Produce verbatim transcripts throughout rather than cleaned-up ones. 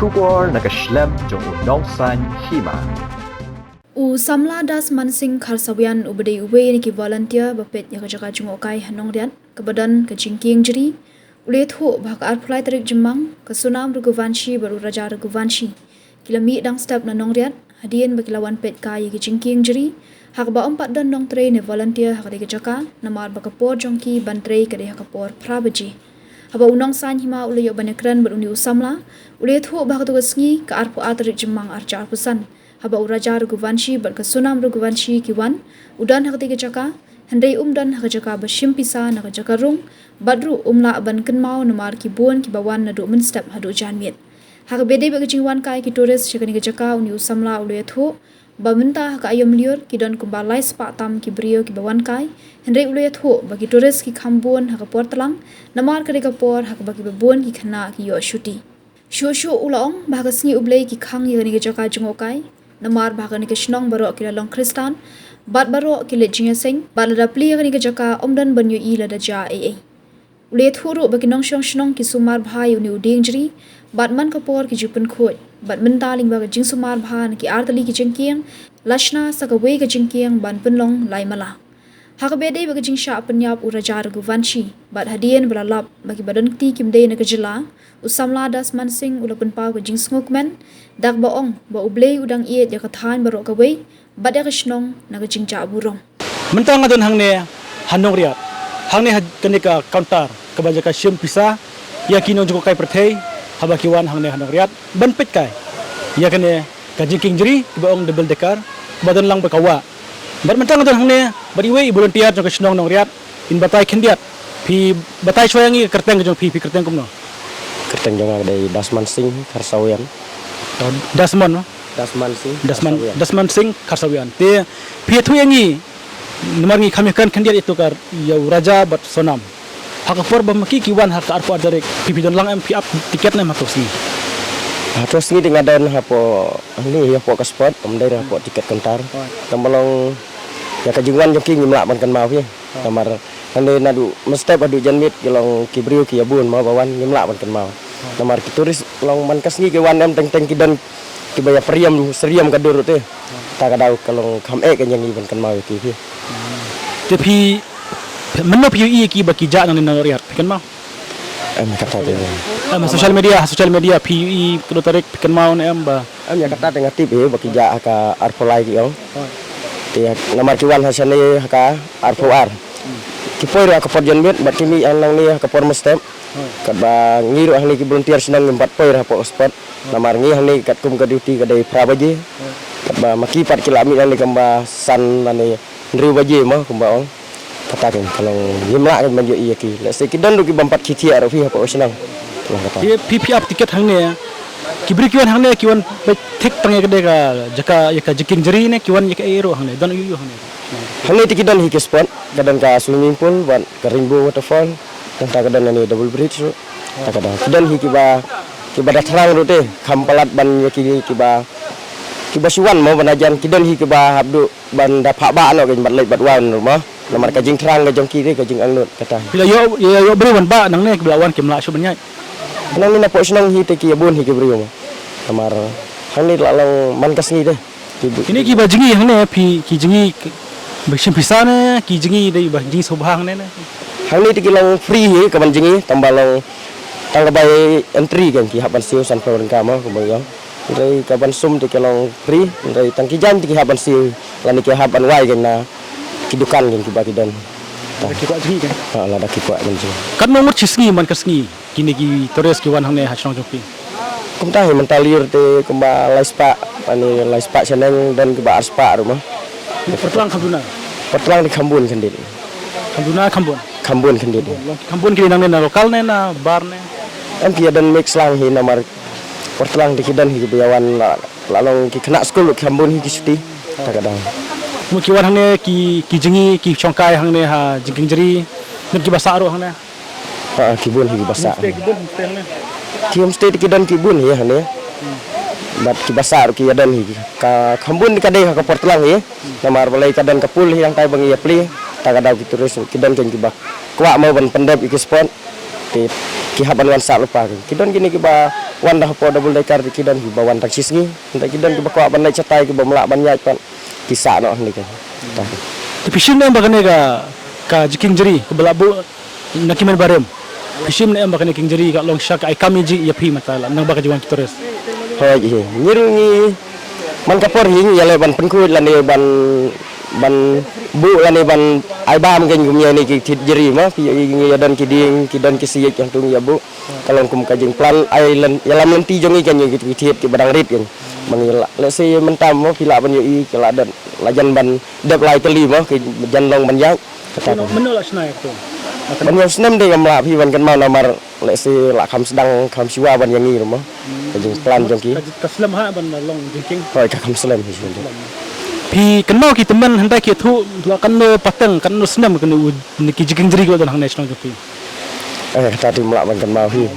Khubor na ka shlem jong u Nongsaiñ Hima. U samla Das Mansing Kharsawian uba dei uwei na ki volunteer ba peit ïa ka jaka jngohkai ha Nongriat, kaba don ka jingkieng jri, u la ïathuh ba ha ka arphew lai tarik Jymmang, ka Sonam Raghuvanshi bad u Raja Raghuvanshi ki la mih dang step na Nongriat hadien ba ki la wan peit kai ïa ka jingkieng jri, ha kaba ym pat don nongtrei ne volunteer ha katei ka jaka, namar ba ka por jong ki ban trei ka dei ha ka por phra baje. Haba u Nongsaiñ Hima u la ïoh ban ïakren bad une u samla, u la ïathuh ba ha katei ka sngi, ka arphew ar tarik Jymmang arhajar arphew san, haba u Raja Raghuvanshi bad ka Sonam Raghuvanshi ki wan, u don ha katei ka jaka, hynrei um don ha ka jaka ba shim pisa na ka jaka rung, bad ruh um lah ban kynmaw namar ki bun kiba wan naduh mynstep haduh janmiet. Ha kaba ïadei bad ka jingwan kai ki tourist sha kane ka jaka, une u samla u la ïathuh ba mynta ha ka aïom lyiur ki don kumba lai spah tam ki briew kiba wan kai, hynrei u la ïathuh ba ki tourist ki kham bun ha ka por tlang, namar ka dei ka por ha kaba kiba bun ki khynnah ki ïoh shuti. Shuh shuh u la ong ba ha ka sngi U Blei ki khang ïa kane ka jaka jngohkai, namar ba ha kane ka shnong baroh ki la long Khristan, bad baroh ki leit jingïaseng, bad lada plie ïa kane ka jaka ym don ban ïohi lada jia ei ei. U la ïathuh ruh ba ki nongshong shnong ki sumar bha ïa une u dieng jri, bad man ka por ki ju pynkhuid, bad mynta lyngba ka jingsumar bha na ki ar tylli ki jingkieng, la shna sa kawei ka jingkieng ban pynlong lai mala. Ha kaba ïadei bad ka jingshah pynïap u Raja Raghuvanshi, bad hadien ba la lap ba kiba don kti kim dei na ka jylla, u samla Das Mansing u la pynpaw ka jingsngewkmen, da kaba ong ba U Blei u dang ïeit ïa ka thaiñ baroh kawei, bad ïa ka shnong na ka jingjah burom. Mynta nga don hangne ha Nongriat, hangne ha kane ka counter kaba jaka shim pisa ïa ki nongjngohkai pyrthei, haba ki wan hangne ha Nongriat ban peit kai ïa kane ka jingkieng jri kaba ong double decker, kaba don lang bad ka wah. Bad mynta nga don hangne bad iwei i volunteer jong ka shnong Nongriat, in batai khyndiat. Phi batai shuwa ïa ngi ka kyrteng ka jong phi, phi kyrteng kumno? Kyrteng jong nga ka dei Das Mansing Kharsawian. Oh, Dasmon, no? Das Mansing Dasman, Kharsawian. Das Mansing Kharsawian. Te phi ïathuh ïa ngi, namar ngi kham ïakren khyndiat ïa u Raja bad Sonam. Ha ka por ba ma ki ki wan ha ka arphew ar tarik, phi phi don lang em, phi ap tiket ne em ha ka sngi? Ha ka sngi te nga don hapoh, hangne hapoh ka spot, ym dei hapoh tiket counter. Oh. Tang ba long ïa ka jingwan jong ki ngim lah ban kynmaw hi. Oh. Namar hangne naduh mynstep haduh janmiet ki long ki briew ki ïa bun mo ba wan, ngim lah ban kynmaw. Oh. Namar ki tourist long man ka sngi ki wan em, teng teng ki don kiba ïa pyrïam syrïam ka dur te. Ta ka daw ka long kham eh ka jong ngi ban kynmaw ïa ki phi. Te phi, mynno phi ïohi ïa ki ba ki jah nangne na Nongriat, phi kynmaw? Em, kata te. Em, social media, social media phi ïohi, kano tarik phi kynmaw ne em ba? Em, ïa kata te nga tip hi ba ki jah ha ka arphew lai ki ong. Te namar ki wan ha shane ha ka arphew ar. Ki poi ruh ha ka por janmiet bad ki mih hangne ha ka por mynstep. Katba ngi ruh hangne ki volunteer shnong ngim pat poi ruh hapoh ka spot. Namar ngi hangne katkum ka duty ka dei phra baje. Katba ma ki pat ki la mih hangne kumba san lane hynriew baje mo kumba ong. Kata kein ka long ngim lah kein ban ïohi ïa ki. Lehse ki don ruh ki bym pat khie thiah ruh phi hapoh ka shnong. Ka long kata. Phi, phi, phi ap tiket hangne. Ki briew ki wan hangne ki wan peit thik tang ïa ka dei ka jaka ïa ka jingkieng jri ne ki wan ïa kaei ruh hangne. Don ïa u hangne. Hangne te ki don hi ki spot, ka don ka swimming pool bad ka Rainbow Waterfall, nangta ka don hangne double bridge ruh. Ta ka don. Ki don hi kiba, kiba da thrang ruh te, kham palat ban ïa ki kiba, kiba shu wan mo ban hajan, ki don hi kiba hap duh ban da phah bah noh kein bad leit bad wan ruh mo. Namar ka jingthrang ka jong ki te ka jingangnud kata. Phi la ïoh, ïoh, ïoh briew ban bah nangne kiba la wan kim lah shuh ban ïaid. Nangne napoh shnong hi te ki ïa bun hi ki briew mo. Namar hangne la long man ka sngi te. Kine kiba jngi hangne phi ki jngi ba shim pisa ne ki jngi dei ba jngi sngewbha hangne ne? Hangne te ki long free hi kaban jngi tang ba long tang ka bai entry kan ki hap ban siew san phew tyngka mo kumba ong. Hynrei kaban sum te ki long free hynrei tang ki jaiñ te ki hap ban siew lane ki hap ban wai kan na ki dukan kan kiba ki don. Lada ki kwah jngi kan? Ha, lada ki kwah ban jngi. Katno ngut shi sngi man ka sngi? Kine ki tourist ki wan hangne ha shnong jong phi. Kumta hi mynta lyiur te kumba lai spah, ani lai spah shaneng don kiba ar spah ruh mo. Por tlang kham duna. Por tlang te kham bun khyndiat. Kham duna kham bun. Kham bun khyndiat. Kham bun ki nangne na local ne na bar ne. Em ki ïa don mix lang hi namar por tlang te ki don hi kiba ïa wan la, la long ki khynnah skul ruh kham bun hi ki shuti. Ta ka daw. Mo ki wan hangne ki, ki jngi ki shongkai hangne ha jingkieng jri. Don kiba sah ruh hangne. Ha, ki bun hi kiba sah. Homestay, ki bun homestay hangne. Ki homestay te ki don ki bun hi hangne. Bad kiba sah ruh ki ïa don hi. Ka kham bun ka dei ha ka por tlang hi. Namar balei ka don ka pool hi hangtai ba ngi ïa plie. Ta ka daw ki tourist ki don kein kiba kwah mo ban pyndep ïa ki spot. Te ki hap ban wan sah lypa. Ki don kine kiba wan da hapoh double decker, ki don kiba wan tang shisngi. Hynrei ki don kiba kwah ban leit shatai, kiba ym lah ban ïaid pat, ki sah noh hangne. Te phi shim ne em ba kane ka, ka jingkieng jri kaba la buh na ki mynbarim? Phi shim ne em ba kane ka kieng jri ka long shisha ka ai kam ïa phi mynta, la nang ba ka jingwan ki tourist? Hooid hi, ngi ruh ngi, man ka por hi ngi ïaleh ban pynkhuid lane ban, ban buh lane ban ai bam kein kum ïa kine ki thied jri mo. Phi ïohi ngi ïa don ki dieng, ki don ki siej hangtu ngi ïa buh. Ka long kum ka jingplan ai lynti, ïalam lynti jong ngi kein ïa ki thied kiba dang rit kein. Ba ngi lah, let's say mynta mo, phi lah ban ïohi ki la don, la jan ban dep lai tylli mo, ki jan long ban ïaid. Kata. Mynno la shna ïa kata? Ban ïa u snem te ngam lah phi ban kynmaw namar, let's say la kham sdang kham shuwa ban ïa ngi ruh mo. Ka jingplan jong ki. Ka, ka slem ha ban long jingkieng. Hooid, ka kham slem hi. Phi kynmaw ki tymmen hynda ki ïathuh, la katno pateng, katno snem kane u, ne ki jingkieng jri ki la don hangne shnong jong phi? Eh, kata te ym lah ban kynmaw hi.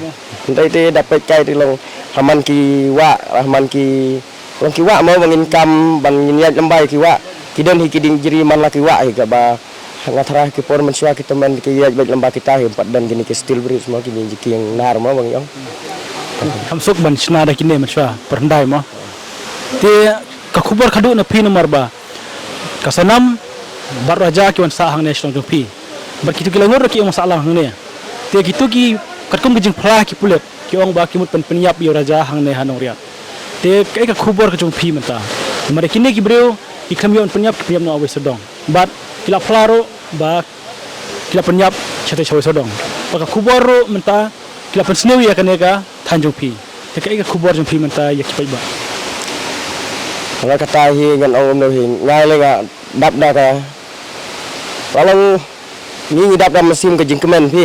Hynrei te da peit kai te long ha man ki wah, ha man ki, long ki wah mo ba ngin kam ban ngin ïaid lem bad ki wah. Ki don hi ki dieng jri man la ki wah hi kaba nga tharai ki por mynshuwa ki tymmen ki ïaid beit lem bad kita hi, ym pat don kine ki steel bridge mo, kine jingkieng nar mo ba ngi ong. Kham suk ban shna da kine mynshuwa por hyndai mo. Te ka khubor khadduh na phi namar ba ka Sanam bad Raja ki wan sah hangne shnong jong phi. Bad kito ki laingut ruh ki ong sah lang hangne. Te kito ki katkum ki jingphla ki pulit ki ong ba ki mut pyn-, pynïap ïa u Raja hangne ha Nongriat. Te kaei ka khubor ka jong phi mynta? Namar kine ki briew ki khlem ïoh pynïap, ki pynïap noh ha West Sawdong. Bad ki la phla ruh ba ki la pynïap shatei sha West Sawdong. Bad ka khubor ruh mynta ki la pynsniew ïa kane ka thaiñ jong phi. Te kaei ka khubor jong phi mynta ïa ki paidbah? Nga kata hi ngan ong kumno hi, nga lei nga dap da ka, la long ngi ngi dap da mynsiem ka jingkmen phi.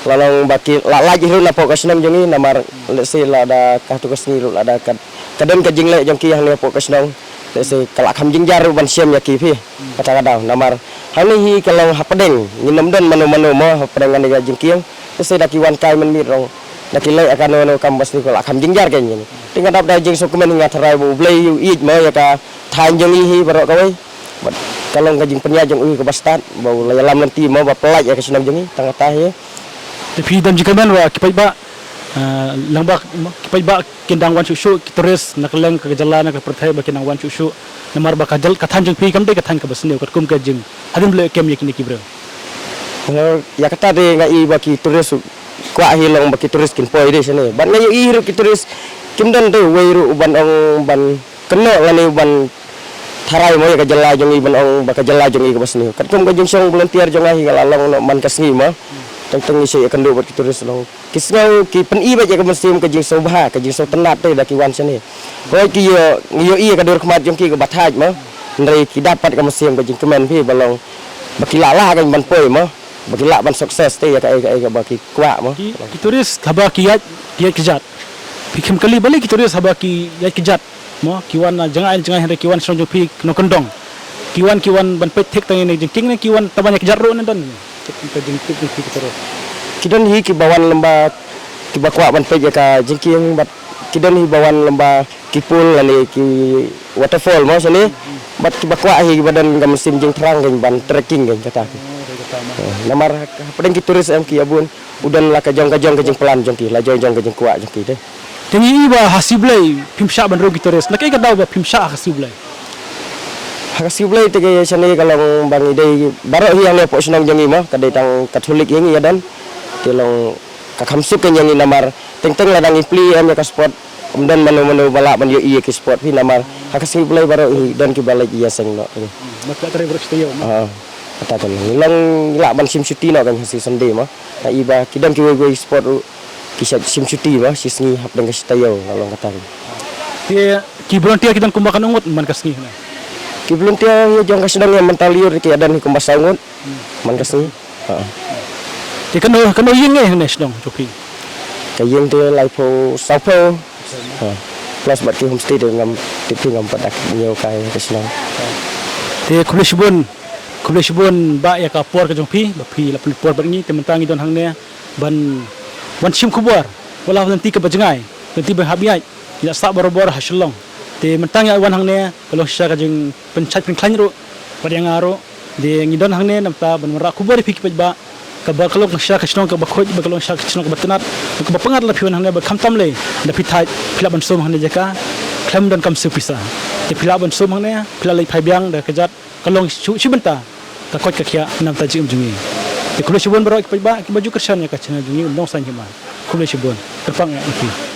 La long ba ki la lait hi ruh napoh ka shnong jong ngi namar, let's say, la da kato ka sngi ruh la da ka, ka don ka jingleh jong ki hangne hapoh ka shnong. Let's say ka la kham jingjia ruh ban shem ïa ki phi. Kata ka daw namar hangne hi ka long hapdeng, ngin ym don mano mano mo hapdeng kane ka jingkieng. Let's say da ki wan kai mynmiet ruh, da ki leh ïa kano kano kam basniew ka la kham jingjia kein. Te nga dap da jingsngewkmen hi, nga tharai ba U Blei u ïeit mo ïa ka thaiñ jong ngi hi baroh kawei. Bad ka long ka jingpynïaid jong u hi kaba stad ba u la ïalam lynti mo ba pyllait ïa ka shnong jong ngi, tang kata hi. Te phi don jingkmen ba ki paidbah, ah, lang ba ki paidbah kin dang wan shuh shuh, ki tourist na kylleng ka jylla, na ka pyrthei ba kin dang wan shuh shuh. Namar ba ka jyl-, ka thaiñ jong phi kam dei ka thaiñ kaba sniew katkum ka jinghadien ba la kem ïa kine ki briew. Ïa kata te nga i ba ki tourist kwah hi long ba ki tourist kin poi de shane. Bad nga ïohi ruh ki tourist kim don te uwei ruh ban ong ban kynnoh lane ban tharai mo ïa ka jylla jong ngi ban ong ba ka jylla jong ngi kaba sniew. Katkum ka jingshong volunteer jong nga hi ka la long noh man ka sngi mo. Teng teng ngi shait ïakynduh bad ki tourist long. Ki sngew ki pyni beit ïa ka mynsiem ka jingsngewbha, ka jingsngewtynnat te da ki wan shane. Hooid ki ïoh, ngi ïohi ïa ka dur khmat jong ki kaba thait mo. Hynrei ki dap pat ka mynsiem ka jingkmen phi ba long ba ki lah lah kein ban poi mo. Ba ki lah ban success te ïa kaei kaei kaba ki kwah mo. Ki, ki tourist haba ki ïaid, ki ïaid kjat. Phi khlem kylli balei ki tourist haba ki ïaid kjat mo, ki wan na jngai jngai hynrei ki wan shnong jong phi Nongkyndong. Ki wan, ki wan ban peit thik tang ïa kane ka jingkieng ne ki wan tang ban ïaid kjat ruh ne don? Ka jingtip jong phi ki tourist. Ki don hi kiba wan lem ba kiba kwah ban peit ïa ka jingkieng bad ki don hi ba wan lem ba ki pool lane ki waterfall mo shane. Bad kiba kwah hi kiba don ka mynsiem jingthrang kein ban trekking kein kata. Oh, dei kata mo. Eh, namar hapdeng ki tourist em ki ïa bun. U don la ka jong ka jong ka jingplan jong ki, la jong jong ka jingkwah jong ki te. Te ngi i ba ha Siblei phim shah ban rung ki tourist. Na kaei ka daw ba phim shah ha ka Siblei? Ha ka Siblei te ka shane ka long ba ngi dei baroh hi hangne hapoh shnong jong ngi mo, ka dei tang Katholik hi ngi ïa don. Te long ka kham suk kein ïa ngi namar teng teng lada ngi plie em ïa ka sport, ym don mano mano ba lah ban ïohi ïa ki sport phi namar ha ka Siblei baroh hi don kiba leit ïaseng noh. Hmm, ba ki lah trei baroh shi taïew mo. Ha, kata kein. Ngi long ngi lah ban shim shuti noh kein ha shi Sunday mo. Nga i ba ki don kiwei kiwei sport ruh ki shait shim shuti mo, shi sngi hapdeng ka shi taïew, nga long kata kein. Te ki volunteer ki don kumba katno ngut man ka sngi hangne? Ki volunteer ïa jong ka shnong ïa mynta lyiur ki ïa don hi kumba saw ngut man ka sngi. Ha. Te katno, katno ïing ngi hangne shnong jong phi? Ka ïing te laiphew sawphew. Ha. Plus bad ki homestay te ngam tip phi, ngam pat da ñiew kai ka shnong. Te khublei shibun, khublei shibun bah ïa ka por ka jong phi ba phi la pynlut por bad ngi. Te mynta ngi don hangne ban, ban shim khubor. Wat la lynti kaba jngai, lynti ban hap ïaid, ngi la sah barabor ha Shillong. Te mynta ngi la wan hangne ka long shisha ka jingpynshait pynkhlaiñ ruh bad ïa nga ruh. Te ngi don hangne namar ban wanrah khubor ïa phi ki paidbah. kaba ka long sha ka shnong kaba khuid, ba ka long sha ka shnong kaba tnat, kaba pyngngad la phi wan hangne ba khamtam lei da phi thait, phi lah ban sum hangne jaka khlem donkam siew pisa. Te phi lah ban sum hangne, phi lah leit phai biang da ka jait, ka long shu shi bynta ka koit ka khiah na bynta jingim jong ngi. Te khublei shibun baroh ki paidbah kiba ju kyrshan ïa ka channel jong ngi Nongsaiñ Hima. Khublei shibun. Kyrpang ïa phi.